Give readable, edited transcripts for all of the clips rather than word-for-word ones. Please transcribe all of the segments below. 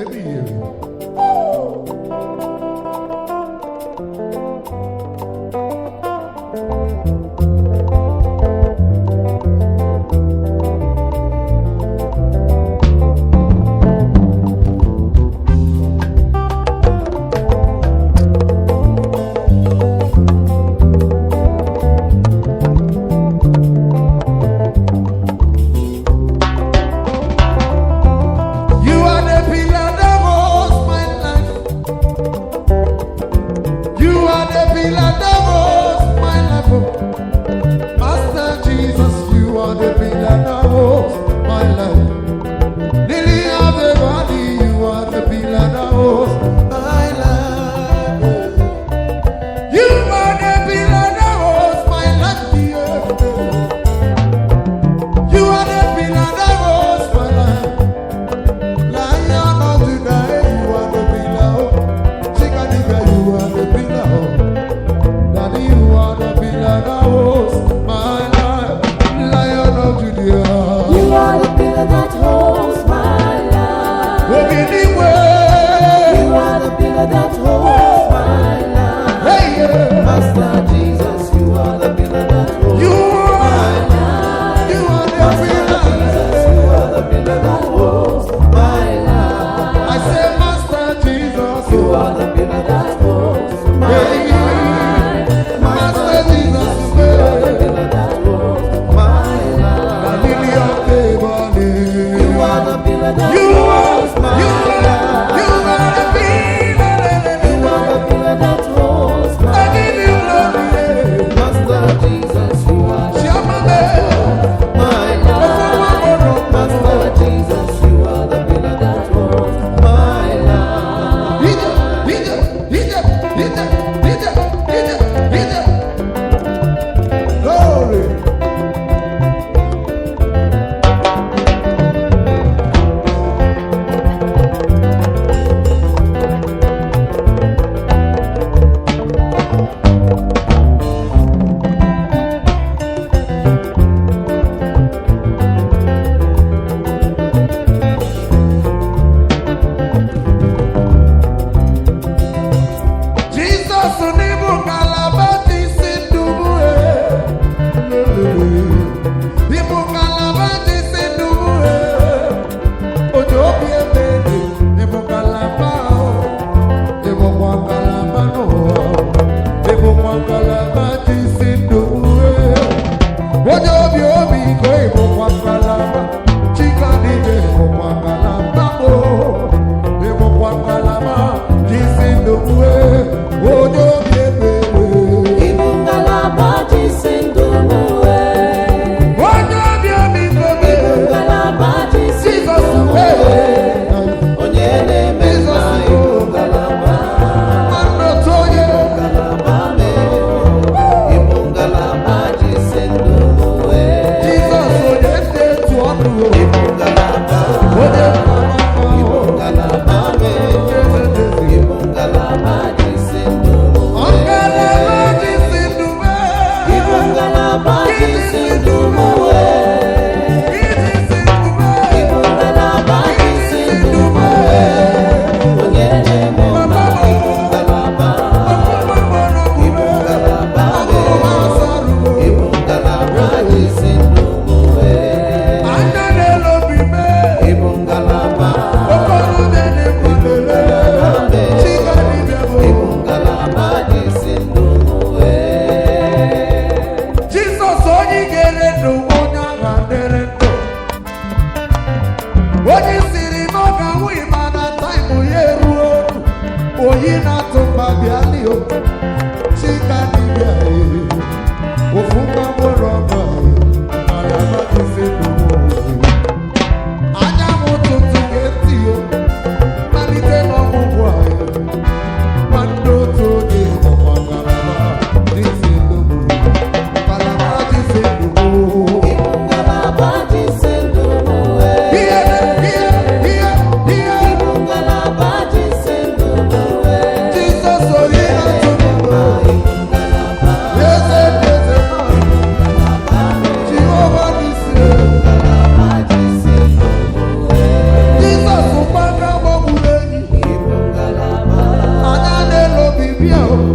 Ebighị ebi. You are the pillar that holds my life. You are the pillar that holds my life. Oh. Master Jesus, you are the pillar that holds my life. Lily of the valley, you are the pillar that holds my life. You are the pillar that holds my life. Yeah. You are the pillar that holds my life. Lion of Judah, you are the pillar. Oh. Chikadibia, you are the pillar. Oh. Daddy, you are the pillar that holds my life. Lion of Judah. You are the pillar that holds my life. Obinigwe. You are the pillar that holds my life. Hey, yeah. Master Jesus, you are the pillar that holds You my are, life. you are the Master pillar. Jesus, you are the pillar that holds my life. I say, Master Jesus. You are the pillar that holds my Hey. life. Master Jesus, you are the pillar that holds my life. The lily of the valley.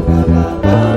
Ga-agbanwe.